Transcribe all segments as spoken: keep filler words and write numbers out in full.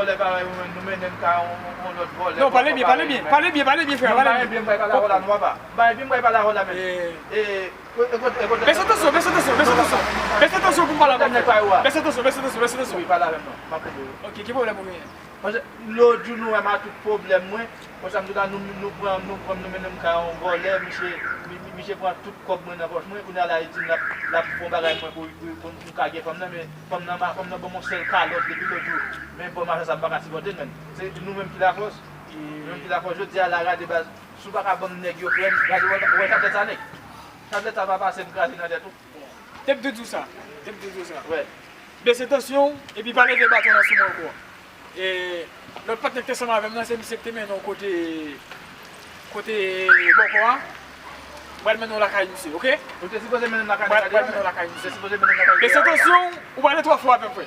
vòlè parèy ou menm, nou mennen m kay yon, yon lòt vòlè. Non, pale byen, pale byen, pale byen, pale byen, frè, pale byen. Mwen pa gen byen, mwen pa pale avè w la, non, papa. Mwen pa gen byen, mwen pa pale avè w la, menm. E, e, e, kote, e kote. Bese tansyon, bese tansyon, bese tansyon. Bese tansyon pou m pale avè w, frè. Bese tansyon, bese tansyon, bese tansyon. Wi, pale avè m, non. M ap tande w. Ok, ki pwoblèm ou genyen? Paske lòt jou nou wè m a tout pwoblèm mwen. Konsa m di w la, nou, nou pran, nou pran, nou mennen m kay yon vòlè, misye, mi- mi- misye pran tout kòb mwen nan pòch mwen, kounye a la li di m l ap, l ap fè yon bagay mwen pou, pou, pou m ka gen fanm nan, men fanm nan, fanm nan ban m yon sèl kalòt depi lòt jou. Men bon, mache sa m pa ka sipòte l, menm. Se nou menm ki lafòs. Nou menm ki lafòs. Jodi a la, gade baz, si w pa ka ban m nèg yo, frè m, gade, w wè, w wè chaplèt sa, nèg? Chaplèt sa pa pase m kraze nan tèt ou. Te p toujou sa. Te p toujou sa. Wè. Bese tansyon w, epi pa leve baton nan sou mwen ankò. E lòt patnè k te ansanm avè m nan, se misye k te mennen w kote, kote bòkò a. Mwen pral mennen w lakay misye, ok? Ou te sipoze mennen m lakay misye. Mwen pral mennen w lakay misye. Ou te sipoze mennen m lakay misye. Bese tansyon w, ou pale twò fò avè m, frè.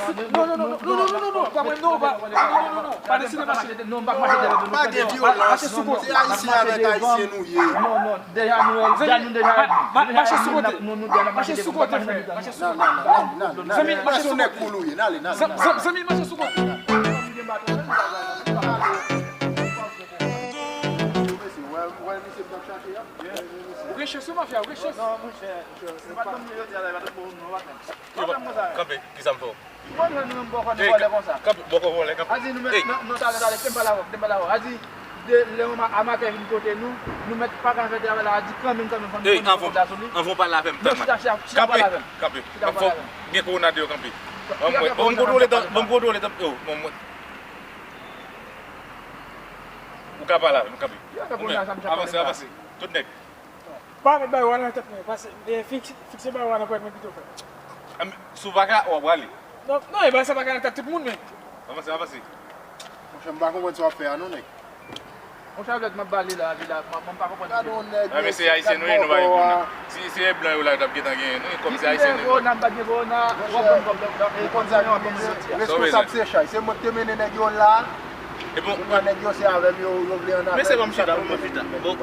sou, non, non, non, non, pa mwen, non, pa, non, non, non, non, pa deside mache. Non, pa mache devan nou. Pa de vyolans. Mache sou kote. Se ayisyen avèk ayisyen nou ye. Non, non, deja nou, deja nou, deja. Mache sou kote. Mache sou kote, frè. Mache sou kote. Zanmi, mache sou kote. Zanmi, mache sou kote. Ou gen chans wi, mafya, ou gen chans. Non, monchè, se pa t ban m jodi a la, e pa t ban m non, pa fè m. Kanpe, kisa m fè w? Ou konn jwenn nou menm bòkò nou vòlè konsa. Kanpe, bòkò vòlè, kanpe. A di nou mèt, non, non, talè, talè, kite m pale avè w, kite m pale avè w. A di, de, lè yon ma-, amatè vin kote nou, nou mèt pa ka fè travay la, a di kanmenm, kanmenm, fò nou pran kontak la sou li. Anvan w pale avè m, tann la. Chita, chita, chita pale avè m. Kanpe, kanpe. Chita pale avè m. Gen kowona deyò, kanpe. Ban m wè, ban m kontwole tan, ban m kontwole tan, yo, ban m wè. Ou ka pale avè m, kanpe. Ou menm, avanse, avanse. Tout nèg. Pa met bayo a nan tèt mwen, pase, e, fiks-, fikse bayo a nan pòch mwen pito, frè. Ann, si w pa ka, w ap rale. Non, non, e bagay sa pa ka nan tèt tout moun, men. Avanse, avanse. Monchè, m pa konprann sa w ap fè a non, nèg. Monchè, avèk m ap bale la, vila, m, m pa konprann. Gade yon nèg, men se ayisyen nou ye, nou pa gen kowona. Si se blan yo la, yo t ap gentan genyen nou, kòm se ayisyen nou ye. Kowona, m pa gen kowona, w ap ban m kòb la, e konn sa ki rive. Responsab se chay, se mwen ki te mennen nèg yo la. E bon, kounye a nèg yo se avè m yo, yo vle annafè. Mesye, ban m chita pou mwen chita. Bon.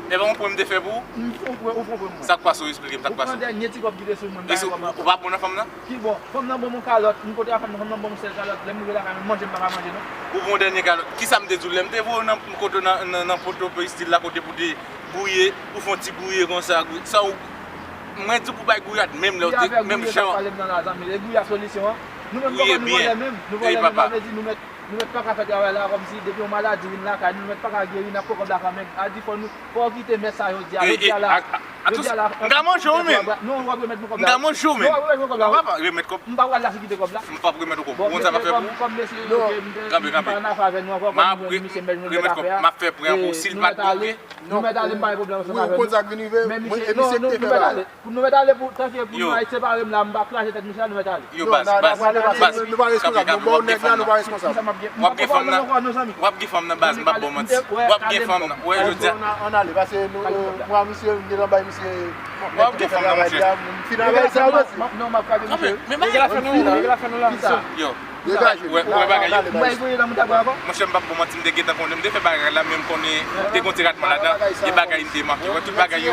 E pa yon pwen m te fè pou ou? M fè yon pwen, ou fè yon pwen mwen. Sa k pase w, esplike m sa k pase w. Ou pran dènye ti kòb ki te sou mwen, m pa gen kòb ankò. Ou pa bon nan fanm nan? Ki bon? Fanm nan ban m yon kalòt, m kote a fanm nan, fanm nan ban m yon sèl kalòt, lè m rive lakay mwen, manje m pa ka manje non. Ou pran yon dènye kalòt. Kisa m te di w lè m te voye w nan kote nan, nan, nan Pòtoprens, Estil la, kote pou te gouye, ou fè yon ti gouye konsa, gouye. Sa ou, mwen di w pou bay gouyad menm lè w te, menm jan. Gouye avè gouye, sa pale m nan la, zanmi. E gouye a solisyon an. Nou menm kòman nou vòlè menm, nou vòlè menm, sa vle di nou mèt Nou mèt pa ka fè travay la kòmsi depi yon maladi vin lakay nou, nou mèt pa ka geri, n ap pran kòb la kanmenm. A di fò nou, fò w kite mès sa jodi a. Jodi a la, jodi a la. M ka manje w men. Non, w ap remèt mwen kòb la. M ka manje w men. Non, w ap remèt mwen kòb la. Papa, remèt kòb. M pa pral la si kite kòb la. M p ap remèt ou kòb. Ou konn sa m ap fè pou ou? Kanpe, kanpe. M ap remèt kòb, m ap fè pran pou si l pa t pwouve. Nou mèt ale, m pa gen pwoblèm ansanm avè nou. Men misye, non, nou, nou mèt ale. Pou nou mèt ale pou, tanke pou nou al separe m la, m pa kraze tèt misye la, nou mèt ale. Yo, baz, baz, baz, kanpe, kanpe, w ap gen fanm nan. W ap gen fanm nan. W ap gen fanm nan, baz, m p ap ba w manti. W ap gen fanm nan. Wè, jodi a. Ann ale, pase nou, mwen a misye, m gentan bay misye. W ap gen fanm nan, monchè. Kanpe, men bagay la fè nou, yo. Wè, wè bagay yo. Monchè, m p ap ba w manti, m te gentan konnen, m te fè bagay la, men m konnen te gon ti ratman ladan, gen bagay m te manke. Wè, tout bagay yo.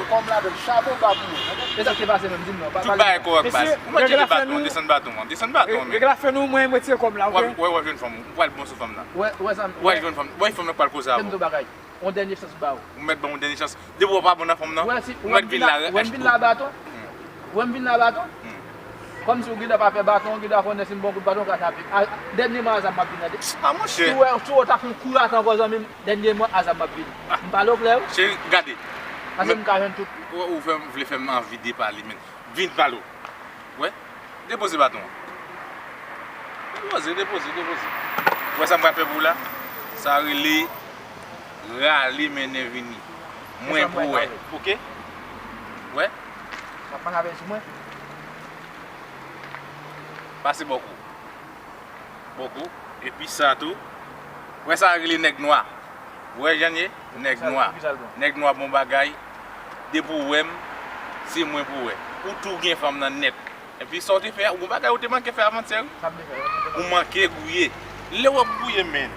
Tout bagay kòrèk, baz. Ou mèt chèche baton an, desann baton an, desann baton an, men. Wè, wè, w ap jwenn fanm ou. Ou pral bon sou fanm nan. Wè, wè, zanmi. W ap jwenn fanm. Wè, fanm nan pral koze avè w. On dènye chans m ba ou. Ou mèt ban m on dènye chans. Depi w pa bon nan fanm nan, ou mèt vin la, wè m vin la baton. Wè m vin la baton. Kòmsi ou gendwa pa fè baton, ou gendwa konnen si m ba w kout baton, ou ka chape. Dènyèman, a zam m ap vin tande. A, monchè. Si w wè, si w wè w ta fè yon kou rate ankò, zanmi m, dènyèman, a zam m ap vin. M pale w klè wi. Cheri, gade. Paske m ka jwenn tout. Ou, ou fè m, vle fè m anvi depale, men. Vin pale w. Wè, depoze baton an. Depoze, depoze, depoze. Wè sa m pral fè pou ou la? Sa rele rale mennen vini. Mwen pou wè, oke? Wè? W ap mache avè l sou mwen? Pase bò kou. Bò kou. Epi sa tou. Wè sa rele nèg nwa. Wè jan l ye? Nèg nwa. Nèg nwa bon bagay. Depi w wè m, se mwen pou wè. Ou tou gen fanm nan nèt. Epi sa w te fè a, ou gon bagay ou te manke fè avantyè wi. Ou manke gouye. Lè w ap gouye, men,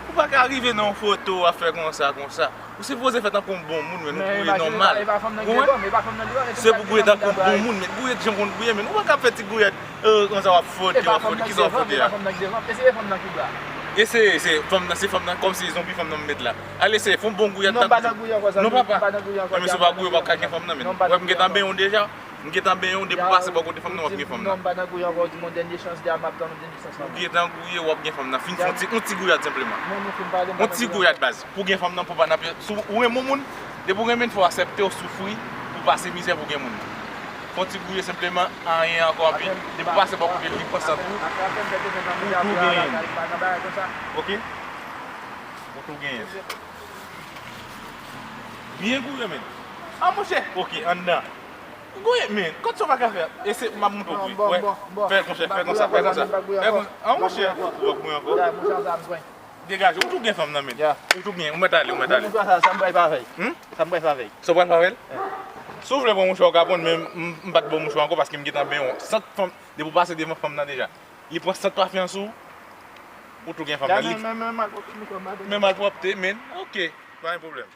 ou pa ka rive nan yon foto w ap fè konsa, konsa. Ou sipoze fè tankou yon bon moun, men, ou gouye nòmal. Ou konprann? Se pou gouye tankou yon bon moun, men gouye jan w konn gouye, men. Ou pa ka fè ti gouyad, euh, konsa w ap fwote, w ap fwote. Kisa w ap fwote a? Eseye, se fanm nan, se fanm nan, kòmsi zonbi fanm nan m met la. Al eseye, fè yon bon gouyad tankou. Non, papa. Enben si w pa gouye, w p ap ka gen fanm nan, men. Wè, m gentan benyen w deja. M gentan benyen w, depi w pase bò kote fanm nan, w ap gen fanm nan. Non, m pa nan gouye ankò, di m yon dènye chans, deja m ap tann yon dènye chans. Ou gentan gouye, w ap gen fanm nan. Fin fè yon ti, yon ti gouyad senpleman. Non, non, fin pale, m pa nan gouye. Yon ti gouyad, baz. Pou gen fanm nan, pou pa nan pye. Si w renmen yon moun, depi w renmen l, fò w aksepte w soufri, pou w pase mizè pou gen moun nan. Fè yon ti gouye senpleman, anyen ankò anpil. Depi w pase bò kote l, li pran sant ou. Ou tou genyen l. Oke? Ou tou genyen l. Byen gouye, men. A, monchè. Oke, anndan. Gouye, men, kot sa w pa ka fè? E se, m ap montre w, wi. Wè. Fè l konsa, fè konsa, fè konsa. Fè konsa. A, monchè, ou p ap gouye ankò. Degaje, ou tou gen fanm nan, men. Ou tou gen, ou mèt ale, ou mèt ale. Sa m pral fè avè l? Sa m pral fè avè l? Si w vle pran mouchwa, ou ka pran, men m, m pa t ba w mouchwa ankò paske m gentan benyen w. Sant fanm, depi w pase devan fanm nan deja. Li pran sant pafyan sou ou, ou tou gen fanm nan. Men malpwòpte, men. Oke, pa gen pwoblèm.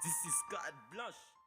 This is Carte Blanche.